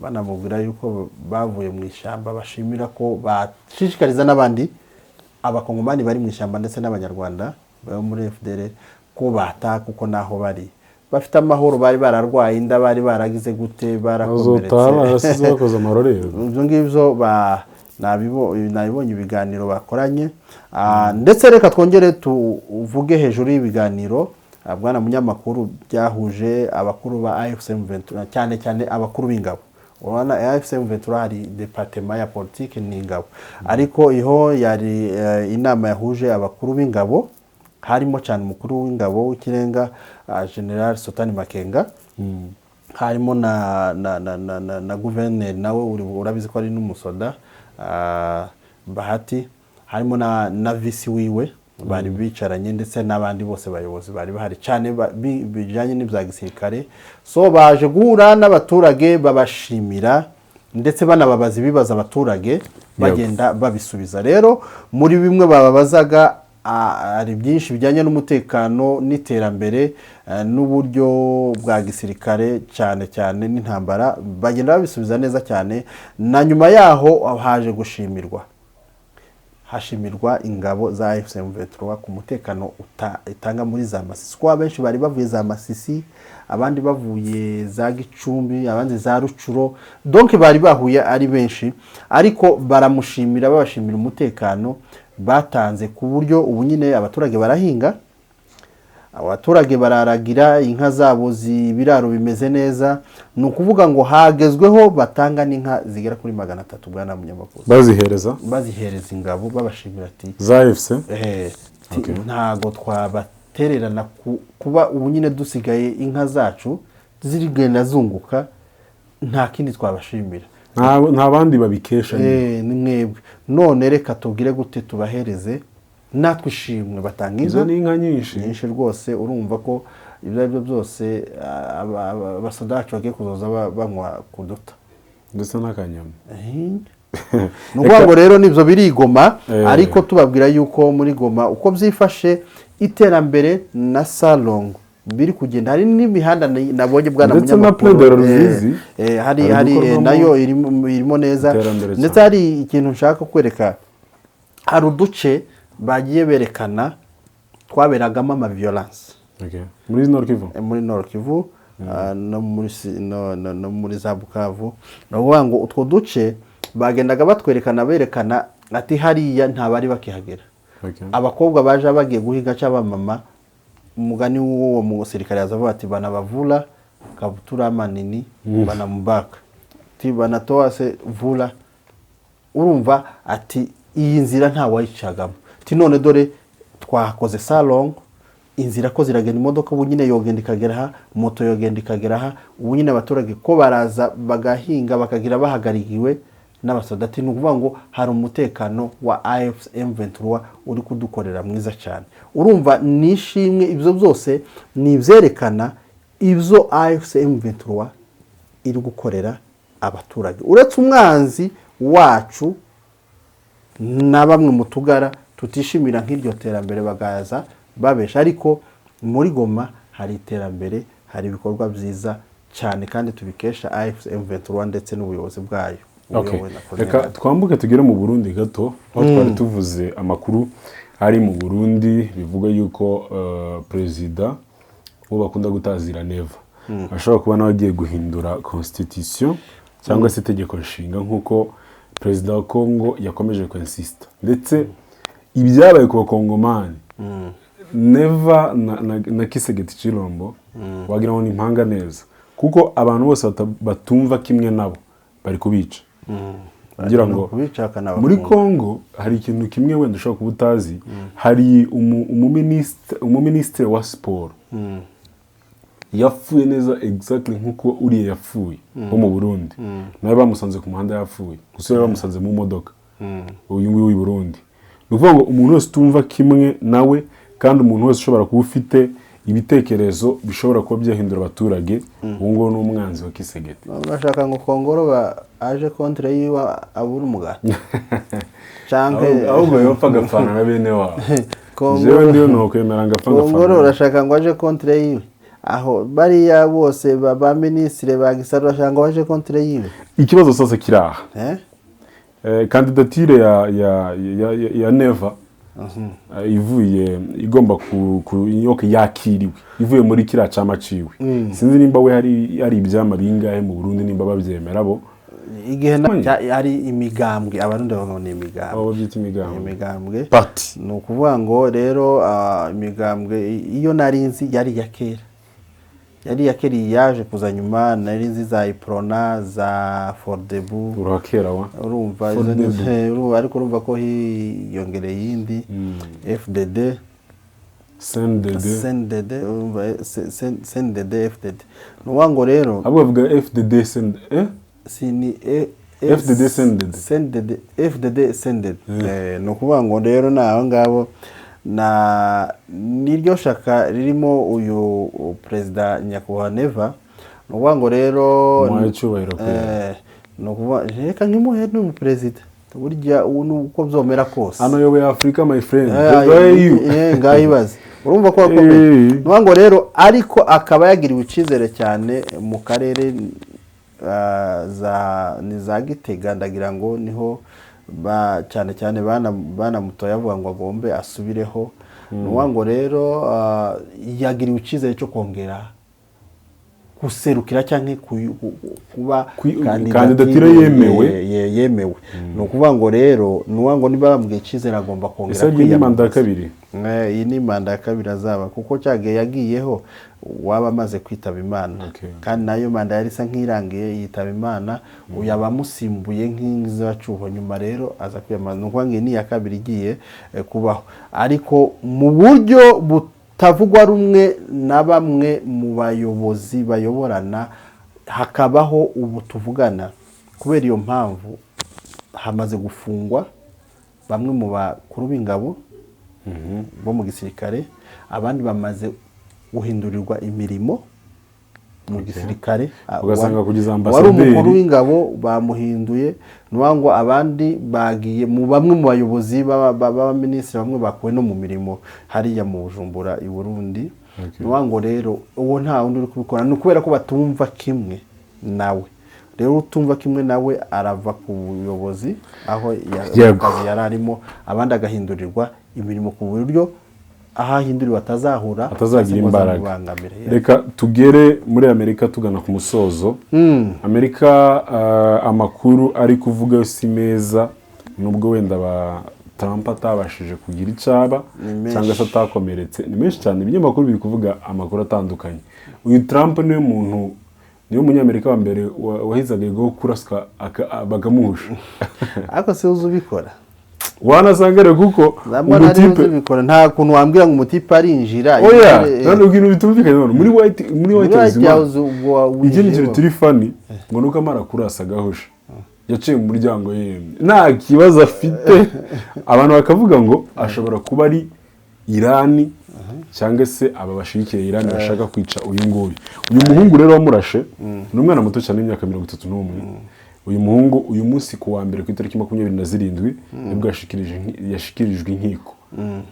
banamubwira yuko bavuye mu ishyamba, bashimira ko bashishikariza n'abandi abakongomani bari mu ishyamba ndetse n'abanyarwanda baba muri FDLR ko bataha, kuko naho bari bafite amahoro. Bari bararwaye inda, bari baragize gute, bazotaha barakomeretse. Barasize bakoze amarorerwa. Ibyo ngibyo nabibonye ibiganiro bakoranye. Ndetse reka twongere tuvuge hejuru y'ibiganiro, bwana munyamakuru, byahuje abakuru ba AFC M23, cyane cyane abakuru b'ingabo. Urabona AFC M23 hari département ya politique n'ingabo, ariko iho yari inama yahuje abakuru b'ingabo, harimo cyane umukuru w'ingabo w'ikirenga, General Sultani Makenga, harimo na guverineri nawe urabizi ko ari n'umusoda, Bahati, harimo na visi wiwe bari bicaranye, ndetse n'abandi bose bayobozi bari bahari cyane bijyanye n'ibya gisirikare. So baje guhura n'abaturage, babashimira ndetse banababaza ibibazo abaturage bagenda babisubiza. Rero muri bimwe bababazaga, hari byinshi bijyanye n'umutekano n'iterambere, n'uburyo bwa gisirikare, cyane cyane n'intambara, bagenda babisubiza neza cyane. Na nyuma yaho haje gushimirwa, hashimirwa ingabo za AFC M23 ku mutekano itanga muri za Masisi, kuko abenshi bari bavuye za Masisi, abandi bavuye za Gicumbi, abandi za Rucuro, donc bari bahuye ari benshi, ariko baramushimira, babashimira umutekano batanze, ku buryo ubu nyine abaturage barahinga, abaturage bararagira inka zabo, ibiraro bimeze neza. Ni ukuvuga ngo hagezweho batanga n'inka zigera kuri 300, bwana munyamakuru. Bazihereza? Bazihereza ingabo, babashimira ati za AFC. Ti, ntago twabatererana kuba ubu nyine dusigaye inka zacu zirigenda zunguka, nta kindi twabashimira. Nta bandi babikesha nyine. Ni mwebwe. None reka tubwire gute, tubahereze natwe ishimwe. Batanga Izo inka ni inka nyinshi. Nyinshi rwose. Urumva ko ibyo ari byo byose, abasoda bacu bagiye kuzoza banywa kuduta ndetse n'akanyama. Ni ukuvuga ngo rero nibyo biri i Goma. Ariko tubabwira yuko muri Goma uko byifashe, iterambere na salongo biri kugenda, hari n'imihanda nabonye, bwana Ndetse na munyamakuru. Plaine de la Ruzizi hari hari hari gukorwamo nayo irimo neza. iterambere Ndetse cyane. hari ikintu nshaka kwereka, hari uduce bagiye berekana twaberagamo ama violence. Okay. Muri Nord Kivu. Muri Nord Kivu, no muri no muri za Bukavu. Ni ukuvuga ngo utwo duce bagendaga batwerekana, berekana ati hariya nta bari bakihagera. Abakobwa baje bagiye guhiga cyangwa abamama, umugani w'uwo musirikare yaza avuga ati banabavula kabutura manini, banamubaka, ati banatoa se vula. Urumva ati iyi nzira nta wayicagamo, ati none dore twakoze salon, inzira ko ziragenda, imodoka ubu nyine yogenda ikagera aha, moto yogenda ikagera aha. Ubu nyine abaturage ko baraza bagahinga bakagira bahagarikiwe n'abasoda, ati ni ukuvuga ngo hari umutekano wa AFC M23 uri kudukorera mwiza cyane. Urumva ni ishimwe, ibyo byose ni ibyerekana ibyo AFC M23 iri gukorera abaturage, uretse umwanzi wacu na bamwe mu tugara tutishimira nk'iryo terambere bagaza babesha. Ariko muri Goma hari iterambere, hari ibikorwa byiza cyane, kandi tubikesha AFC M23 ndetse n'ubuyobozi bwayo buyobowe na Colonel. Reka twambuke tugere mu Burundi gato, aho twari tuvuze amakuru ari mu Burundi bivuga yuko perezida uwo bakunda gutazira Neva ashobora kuba nawe agiye guhindura constitution cyangwa se itegeko nshinga, nk'uko perezida wa Congo yakomeje kwinsista. Ndetse ibyabaye ku bakongomani, Neva na Tshisekedi Tshilombo wagira ngo ni impanga neza, kuko abantu bose batumva kimwe nabo bari kubica kugira ngo kubica bakanabafunga. Muri Congo hari ikintu kimwe wenda ushobora kuba utazi. Hari umuminisitiri wa siporo yapfuye neza exactly nk'uko uriya yapfuye wo mu Burundi. Nawe bamusanze ku muhanda yapfuye, gusa we bamusanze mu modoka, uyu nguyu w'i Burundi. Ni ukuvuga ngo umuntu wese utumva kimwe nawe, kandi umuntu wese ushobora kuba ufite ibitekerezo bishobora kuba byahindura abaturage, uwo nguwo ni umwanzi wa Tshisekedi. Urashaka ngo Kongoro aje contre yiwe abura umugati canke Ahubwo yopfa agapfana na bene wabo. Kongoro Jewe ndiyo nokwemera ngapfa Kongoro ngapfana. Urashaka ngo aje contre yiwe, aho bariya bose ba minisitiri ba gisara, urashaka ngo baje contre yiwe? Ikibazo sasa kiri aha. Eh? Kandidatire ya Neva ivuye igomba ku okay, yakiriwe ivuye muri kiriya cama ciwe. Sinzi nimba we hari ibyama bingahe mu Burundi, nimba babyemera bo. Igihe ari imigambwe, Abarundi bavuga ngo ni imigambwe. Abo babyita imigambwe. Imigambwe. Parti. Ni ukuvuga ngo rero imigambwe iyo nari nzi yari iya kera, yari iya kera. Iyi yaje kuza nyuma. Nari nzi za Uprona, za Frodebu. Urakera wa. Urumva izo Frodebu. Urumva, ariko urumva ko hiyongereye iyindi FDD. CNDD. CNDD, urumva CNDD FDD. Ni ukuvuga ngo rero Ahubwo bavuga FDD CND, eh? Si ni FDD CNDD. CNDD FDD CNDD. Ni ukuvuga ngo rero ni aho ngabo na niryo shaka ririmo uyu perezida nyakubahwa Neva. Ni ukuvuga ngo rero Muhaye icyubahiro kwera. Ni ukuvuga reka nkimuhe, ni umuperezida burya ubu ni uko byomera kose. Hano yoboye Afurika, my friend. Where you? Ngaho ibaze, urumva ko akomeye. Eh. Ni ukuvuga ngo rero ariko akaba yagiriwe icyizere cyane mu karere, za ni za Gitega, ndagira ngo niho cyane cyane banamutoye avuga ngo agombe asubireho. Ni ukuvuga ngo rero yagiriwe icyizere cyo kongera guserukira cyangwa kuba Kandidatire yemewe. Yemewe. Ni ukuvuga ngo rero, ni ukuvuga ngo niba bamubwiye icyizere agomba kongera Ese iyi ni manda ya kwiyamamaza. kabiri? Iyi ni manda ya kabiri azaba, kuko cyagihe yagiyeho waba amaze kwitaba Imana. Kandi nayo manda yari isa nk'irangiye yitaba Imana, uyu aba amusimbuye nk'inzibacyuho. Nyuma rero aza kwiyamamaza. Ni ukuvuga ngo iyi ni iya kabiri igiye kubaho, ariko mu buryo butavugwa rumwe na bamwe mu bayobozi bayoborana, hakabaho ubu tuvugana. Kubera iyo mpamvu hamaze gufungwa bamwe mu bakuru b'ingabo bo mu gisirikare, abandi bamaze guhindurirwa imirimo mu gisirikare. Ugasanga kugeza wari ambasaderi. umukuru w'ingabo bamuhinduye. Ni ukuvuga ngo abandi bagiye mu bamwe mu bayobozi b'abaminisitiri, bamwe bakuwe no mu mirimo hariya mu Bujumbura i Burundi. Ni ukuvuga ngo rero uwo nta wundi uri kubikora, ni ukubera ko batumva kimwe nawe. Rero utumva kimwe nawe arava ku buyobozi aho kazi yari arimo, abandi agahindurirwa imirimo ku buryo Aho ahinduriwe atazahura, atazagira cyangwa se ngo imbaraga. azamubangamire. Yeah. Reka tugere muri Amerika, tugana ku musozo. Amerika, amakuru ari kuvuga si meza, nubwo wenda ba Trump atabashije kugira icyo aba Ni menshi. cyangwa se atakomeretse. Ni menshi cyane, ibinyamakuru biri kuvuga amakuru atandukanye. Uyu Trump niwe muntu, niwe munyamerika wa mbere wahize agahigo ko kuraswa bakamuhusha. Ariko si uzi ubikora. Wanasanga rero kuko Zambona ari umutipe uzi ubikora. Nta kuntu wambwira ngo umutipe arinjira Oya, none ibintu bitumvikanye none muri White muri House. White House ubwo Ikindi kintu winjiyemo. turi funny ngo nuko amara kurasa agahusha, yaciye mu muryango yemye, nta kibazo afite. Abantu bakavuga ngo ashobora kuba ari Irani cyangwa se aba bashyigikiye Irani bashaka kwica uyu nguyu. Uyu muhungu rero wamurashe ni umwana muto cyane w'imyaka 31. Uyu muhungu uyu munsi ku wa mbere, ku itariki 27, nibwo yashikirijwe inkiko,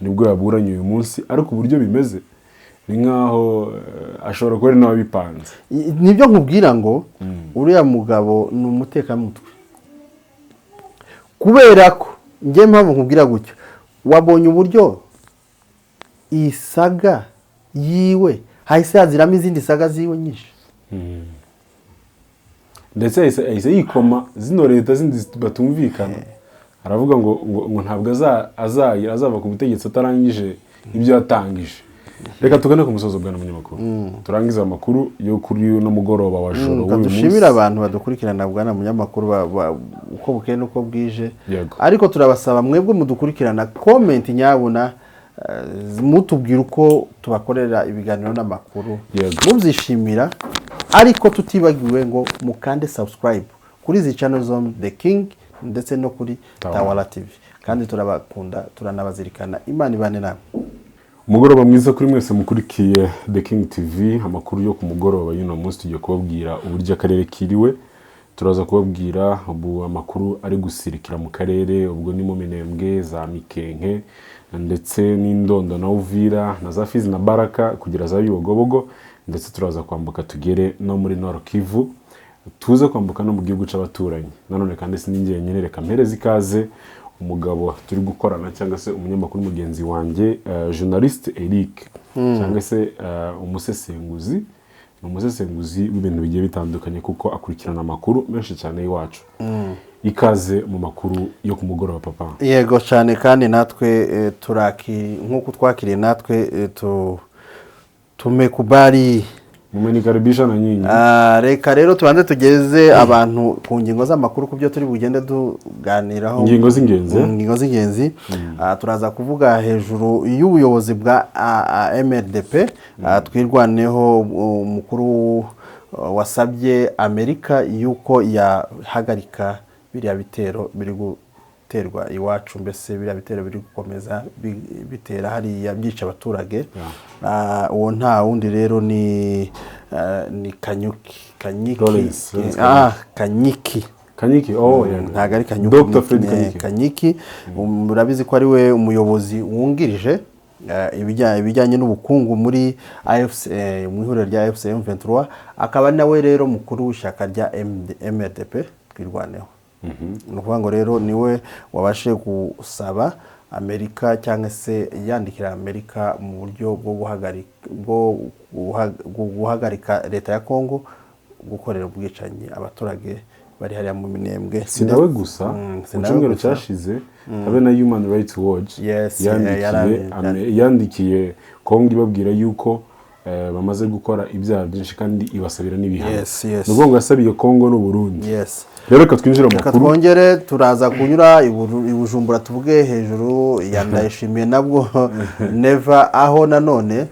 nibwo yaburanye uyu munsi. Ariko uburyo bimeze ni nk'aho ashobora kuba ari nawe wabipanze. Nibyo nkubwira ngo uriya mugabo ni umutekamutwe, kubera ko njye mpamvu nkubwira gutyo, wabonye uburyo iyi saga yiwe hahise haziramo izindi saga ziwe nyinshi. Ndetse yahise yikoma zino leta zindi batumvikana, aravuga ngo ntabwo azava ku butegetsi atarangije ibyo yatangije. Reka tugane ku musozo, bwana munyamakuru, turangize amakuru yo kuri uno mugoroba wa joro Reka w'uyu dushimire munsi. abantu badukurikirana, bwana munyamakuru, uko bukeye n'uko bwije. Yego. Ariko turabasaba mwebwe mudukurikirana, comment nyabuna, mutubwira uko tubakorera ibiganiro n'amakuru, mubyishimira. Ariko tutibagiwe ngo mukande subscribe kuri izi channel zombi, The King ndetse no kuri Tawala. Tawala TV. Kandi turabakunda, turanabazirikana. Imana ibane namwe. Umugoroba mwiza kuri mwese mukurikiye The King TV. Amakuru yo ku mugoroba y'uno munsi, tugiye kubabwira uburyo akarere kiriwe. Turaza kubabwira ubu amakuru ari gusirikira mu karere, ubwo ni mu Minembwe, za Mikenke ndetse n'Indondo na Uvira na za Fizi na Baraka kugera za Bibogobogo, ndetse turaza kwambuka tugere no muri Nord Kivu, tuze kwambuka no mu gihugu cy'abaturanyi. Nanone kandi si njyenyine, reka mpereze ikaze umugabo turi gukorana cyangwa se umunyamakuru mugenzi wanjye, journaliste Eric, cyangwa se umusesenguzi. Ni umusesenguzi w'ibintu bigiye bitandukanye kuko akurikirana amakuru menshi cyane y'iwacu. Ikaze mu makuru yo ku mugoroba, papa. Yego cyane, kandi natwe turaki nk'uko twakiriye natwe tumekubali. Mumenikaribisha na nyinyi. Ah, reka rero tubanze tugeze abantu ku ngingo z'amakuru, ku byo turi bugende tuganiraho. Ingingo z'ingenzi. Ingingo z'ingenzi. Turaza kuvuga hejuru y'ubuyobozi bwa MRDP Twirwaneho, umukuru wasabye Amerika yuko yahagarika biriya bitero biri guterwa iwacu, mbese biriya bitero biri gukomeza bitera hariya byica abaturage. Uwo nta wundi rero ni Kanyuki, Kanyiki. Lawrence, Lawrence. Kanyiki. Kanyiki, oh yeah. Ntabwo ari Kanyuki. Dr. Fred Kanyiki. Kanyiki. Murabizi ko ari we umuyobozi wungirije ibijyanye n'ubukungu muri AFC, mu ihuriro rya AFC M23, akaba ari nawe rero mukuru w'ishyaka rya MRDP Twirwaneho. Ni ukuvuga ngo rero niwe wabashije gusaba Amerika cyangwa se yandikira Amerika mu buryo bwo guhagarika leta ya Kongo gukorera ubwicanyi abaturage bari hariya mu Minembwe. Si nawe gusa. Si Mu nawe cyumweru gusa. cyashize habe na Human Rights Watch yandikiye yandikiye Kongo ibabwira yuko bamaze gukora ibyaha byinshi, kandi ibasabira n'ibihano. Ni ukuvuga ngo yasabiye Kongo n'u Burundi. Rero reka twinjire mu Reka makuru. twongere, turaza kunyura i Bujumbura, tuvuge hejuru ya Ndayishimiye nabwo Neva, aho nanone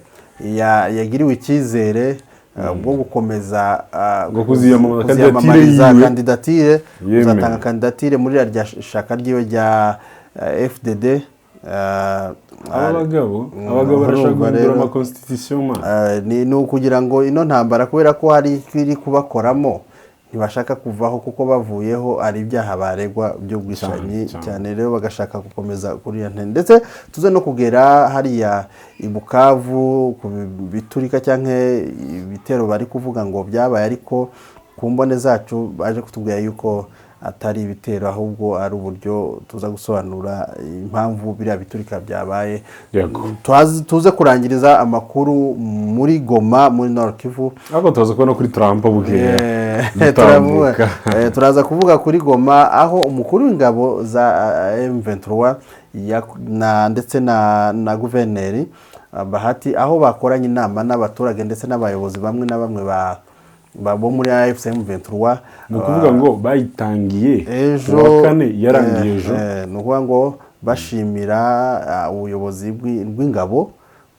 yagiriwe icyizere bwo gukomeza Ngo kuziyamamaza, kuziyamamariza kandidatire yiwe. kandidatire. Yemewe. Kuzatanga kandidatire muri rya shaka ryiwe rya FDD. Aba bagabo, abagabo barashaka urumva guhindura rero. ama constitution man. Ni ukugira ngo ino ntambara, kubera ko hari iri kubakoramo, ntibashaka kuvaho, kuko bavuyeho hari ibyaha baregwa by'ubwicanyi. Cyane, cyane. Cyane rero bagashaka gukomeza kuri iyo ntebe. Ndetse tuze no kugera hariya i Bukavu ku biturika cyangwa ibitero bari kuvuga ngo byabaye, ariko ku mbone zacu baje kutubwira yuko atari ibitero ahubwo ari uburyo tuza gusobanura impamvu biriya biturika byabaye. Yego. Tuze kurangiriza amakuru muri Goma, muri Nord Kivu. Ariko turaza kubona kuri Trump bukeya Turavuga- dutambuka. Turaza kuvuga kuri Goma, aho umukuru w'ingabo za M23 ndetse na guverineri Bahati, aho bakoranye inama n'abaturage ndetse n'abayobozi bamwe na bamwe bo muri AFC M23. Ni ukuvuga ngo bayitangiye Ejo. ku wa kane, yarangiye ejo. Ni ukuvuga ngo bashimira ubuyobozi bw'ingabo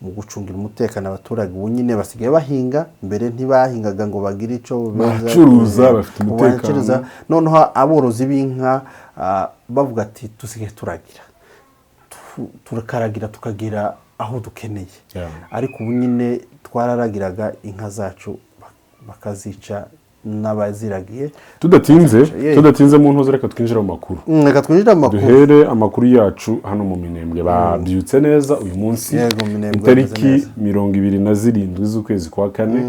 mu gucungira umutekano abaturage. Ubu nyine basigaye bahinga, mbere ntibahingaga ngo bagire icyo beza. Baracuruza, bafite ubu umutekano. baracuruza. Noneho aborozi b'inka bavuga ati dusigaye turagira, turakaragira tukagira aho dukeneye. Ariko ubu nyine twararagiraga inka zacu bakazica n'abaziragiye. Tudatinze, Yeah. tudatinze mu ntuze, reka twinjire mu makuru. Reka twinjire mu makuru. Duhere amakuru yacu hano mu Minembwe. Babyutse neza uyu munsi. Yego, Minembwe itariki bameze neza. 27 z'ukwezi kwa kane,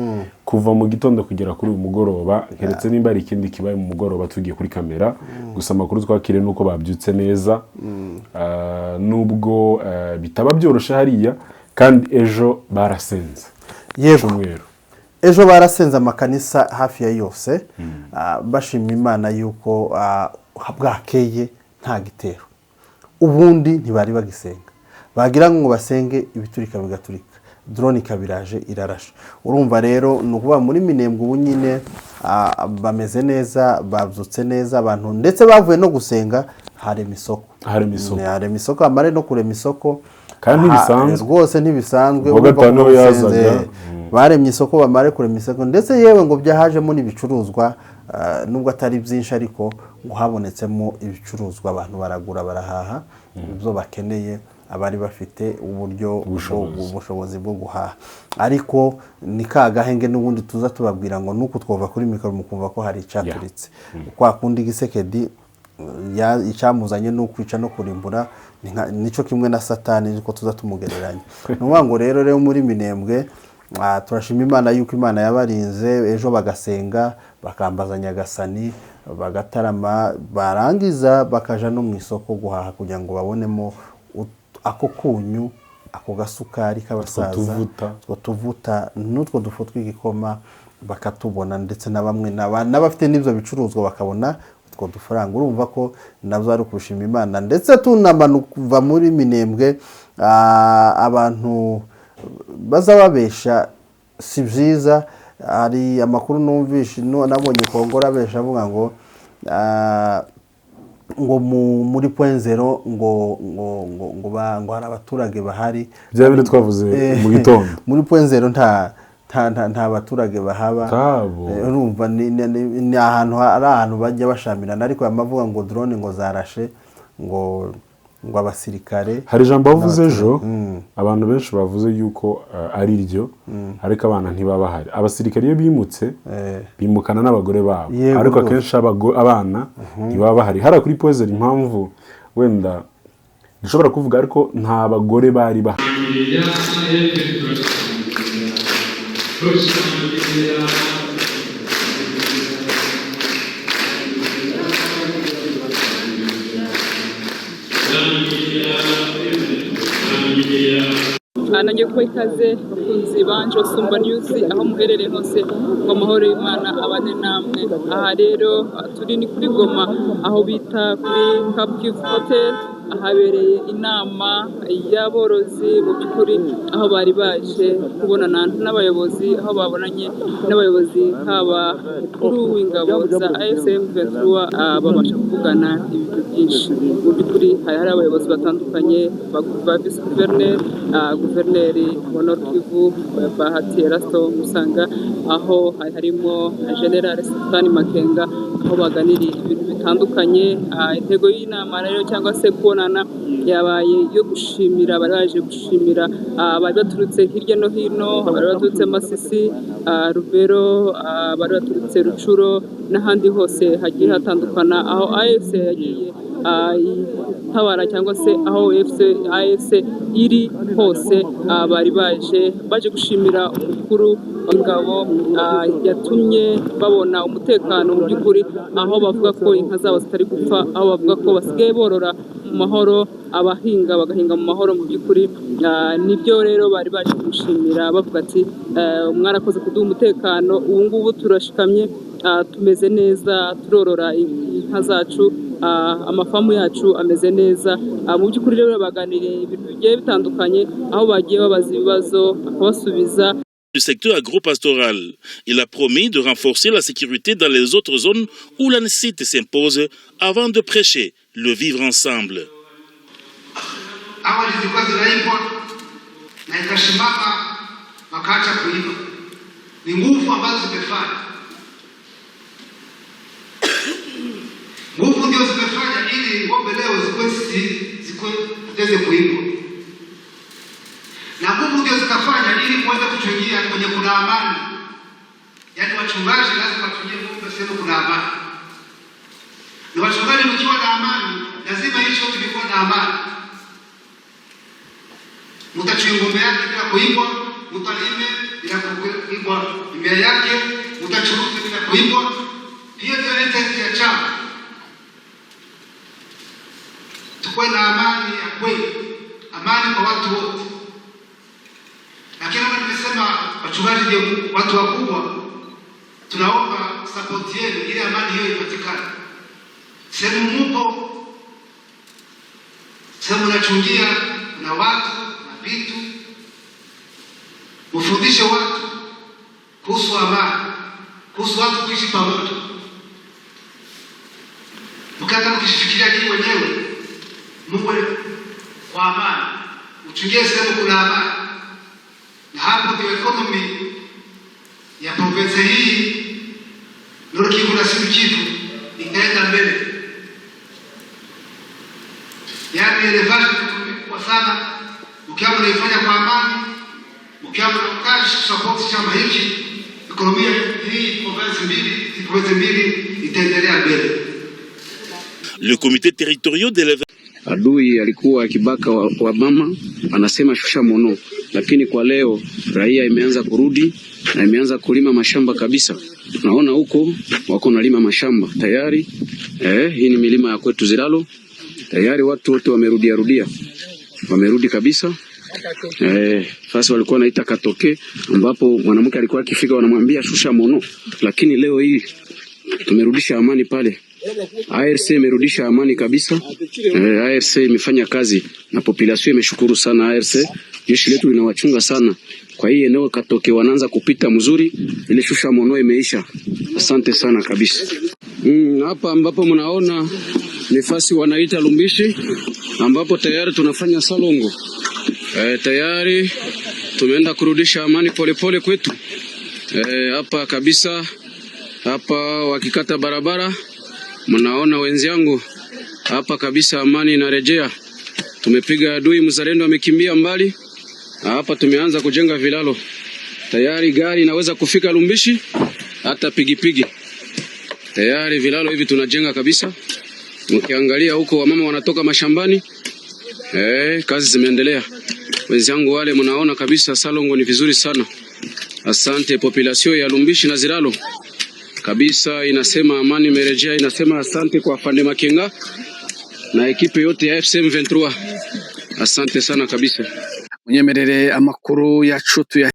kuva mu gitondo kugera kuri uyu mugoroba, keretse nimba hari ikindi kibaye mu mugoroba tugiye kuri kamera. Gusa amakuru twakiriye ni uko babyutse neza. Nubwo bitaba byoroshye hariya, kandi ejo barasenze. Cyumweru. Ejo barasenze amakanisa hafi ya yose, bashima Imana yuko bwakeye nta gitero. Ubundi ntibari bagisenga, bagira ngo basenge ibiturika bigaturika, drone ikabiraje irarasha. Urumva rero, ni ukuvuga muri Minembwe ubu nyine bameze neza, babyutse neza abantu, ndetse bavuye no gusenga harema isoko. Harema isoko. Harema isoko, amare no kurema isoko. Kandi ntibisanzwe. Rwose ntibisanzwe. Kuwa Urumva gatanu ko niho basenze, yazaga. baremye isoko, bamare kurema isoko, ndetse yewe ngo byahajemo n'ibicuruzwa, nubwo atari byinshi, ariko ngo habonetsemo ibicuruzwa, abantu baragura, barahaha ibyo bakeneye, abari bafite uburyo Ubushobozi. Ubushobozi bwo guhaha. Ariko ni ka gahenge n'ubundi tuza tubabwira ngo nuko twova kuri mikoro mukumva ko hari icyaturitse. Kwa kundi Gisekedi icyamuzanye ni ukwica no kurimbura, nico kimwe na Satani, niko tuza tumugereranya. Ni ukuvuga ngo rero muri Minembwe turashima Imana yuko Imana yabarinze ejo, bagasenga, bakambaza Nyagasani, bagatarama, barangiza bakaja no mu isoko guhaha kugira ngo babonemo ako kunyu, ako gasukari k'abasaza, tuvuta. Utwo tuvuta n'utwo dufu tw'igikoma bakatubona, ndetse na bamwe n'abafite n'ibyo bicuruzwa bakabona utwo dufaranga. Urumva ko nabyo ari ukushima Imana. Ndetse tunamanuka muri Minembwe, abantu baza babesha si byiza. Hari amakuru numvishe, nabonye Kongora abesha avuga ngo ngo muri Point Zéro ngo hari abaturage bahari. Bya bindi twavuze mu gitondo. Muri Point Zéro nta baturage bahaba. Tabo. Urumva ni ahantu ari ahantu bajya bashamirana, ariko bamavuga ngo drone ngo zarashe ngo abasirikare. Hari ijambo wavuze ejo, Mm. abantu benshi bavuze yuko ari ryo, ariko abana ntibaba bahari. Abasirikare iyo bimutse bimukana n'abagore babo, ariko rwose. akenshi abana ntibaba bahari hariya kuri Point Zéro. Impamvu wenda dushobora kuvuga, ariko nta bagore bari bahari. Nanjye kuba ikaze, bakunzi banje Sumba News, aho muherereye hose, ngo amahoro y'Imana abane namwe. Aha rero turi ni kuri Goma, aho bita kuri Cap Kivu Hotel, ahabereye inama y'aborozi. Mu by'ukuri aho bari baje kubonana n'abayobozi, aho babonanye n'abayobozi, haba mukuru w'ingabo za AFC M23, babasha kuvugana ibintu byinshi. Mu by'ukuri hari abayobozi batandukanye ba visi guverineri, guverineri wa Nord Kivu Bahati Erasto Musanga, aho hari harimo na General Sultani Makenga, aho baganiriye ibintu bitandukanye. Intego y'inama rero cyangwa se kubonana yabaye iyo gushimira, bari baje gushimira abari baturutse hirya no hino, abari baturutse Masisi, Rubero, abari baturutse Rucuro n'ahandi hose hagiye hatandukana, aho AFC yagiye itabara cyangwa se aho AFC iri hose, bari baje gushimira umukuru Ingabo yatumye babona umutekano mu by'ukuri, aho bavuga ko inka zabo zitari gupfa, aho bavuga ko basigaye borora mu mahoro, abahinga bagahinga mu mahoro mu by'ukuri. Nibyo rero bari baje kumushimira, bavuga ati: "Mwarakoze kuduha umutekano, ubu ngubu turashikamye, tumeze neza, turorora inka zacu, amafamu yacu ameze neza." Mu by'ukuri rero baganiriye ibintu bigiye bitandukanye, aho bagiye babaza ibibazo akabasubiza. Du secteur agropastoral. Il a promis de renforcer la sécurité dans les autres zones où la nécessité s'impose avant de prêcher le vivre ensemble. Awali zilikuwa zinaibwa na ikashimama wakaacha kuiba. Ni nguvu ambazo zimefanya, nguvu ndio zimefanya ili ng'ombe leo zikuwe ziweze kuibwa, na nguvu ndio zikafanya ili muweze kuchungia kwenye kuna amani. Yaani wachungaji lazima wachungie ng'ombe sehemu kuna amani, na wachungaji mkiwa na amani, lazima nchi yote ilikuwa na amani. Mutachunga ng'ombe yake bila kuibwa, mutalime bila kuibwa mimea yake, mutachuruza bila kuibwa. Hiyo ndio interest ya chama. Tukuwe na amani ya kweli, amani kwa watu wote. Lakini kama nimesema, wachungaji ndio watu wakubwa, tunaomba support yenu ili amani hiyo ipatikane. Sehemu mupo, sehemu nachungia na watu na vitu, mufundishe watu kuhusu amani, kuhusu watu kuishi pamoja. Mkata mkishifikiria nyinyi wenyewe, muwe kwa amani, uchungie sehemu kuna amani, na hapo ndio economy ya province hii Nord Kivu na Sud Kivu itaenda mbele. Yaani élevage ni kubwa sana, ukiwa mnaifanya kwa amani, ukiwa mnakaa support chama hiki, ekonomia hii province mbili itaendelea mbele. Le comité territorial d'élevage Adui alikuwa akibaka wa mama, anasema shusha mono, lakini kwa leo raia imeanza kurudi na imeanza kulima mashamba kabisa. Tunaona huko wako nalima mashamba tayari. Hii ni milima ya kwetu Ziralo, tayari watu wote wamerudia rudia, wamerudi kabisa. Fasi walikuwa wanaita Katoke, ambapo mwanamke alikuwa akifika wanamwambia shusha mono, lakini leo hii tumerudisha amani pale. ARC imerudisha amani kabisa. ARC imefanya kazi na population imeshukuru sana ARC. Jeshi letu linawachunga sana. Kwa hii eneo Katoke wanaanza kupita mzuri, ile shusha mono imeisha. Asante sana kabisa. Hapa ambapo mnaona ni fasi wanaita Lumbishi, ambapo tayari tunafanya salongo. Tayari tumeenda kurudisha amani polepole kwetu. Hapa kabisa, hapa wakikata barabara, mnaona wenzangu hapa kabisa, amani inarejea. Tumepiga adui, mzalendo amekimbia mbali. Hapa tumeanza kujenga vilalo tayari, gari inaweza kufika Lumbishi, hata pigipigi tayari. Vilalo hivi tunajenga kabisa. Mkiangalia huko wamama wanatoka mashambani. Kazi zimeendelea. Wenzangu wale mnaona kabisa salongo ni vizuri sana. Asante population ya Lumbishi na Ziralo kabisa, inasema amani imerejea, inasema asante kwa Afande Makenga na équipe yote ya AFC M23. Asante sana kabisa. Munyemerere amakuru yacu tuya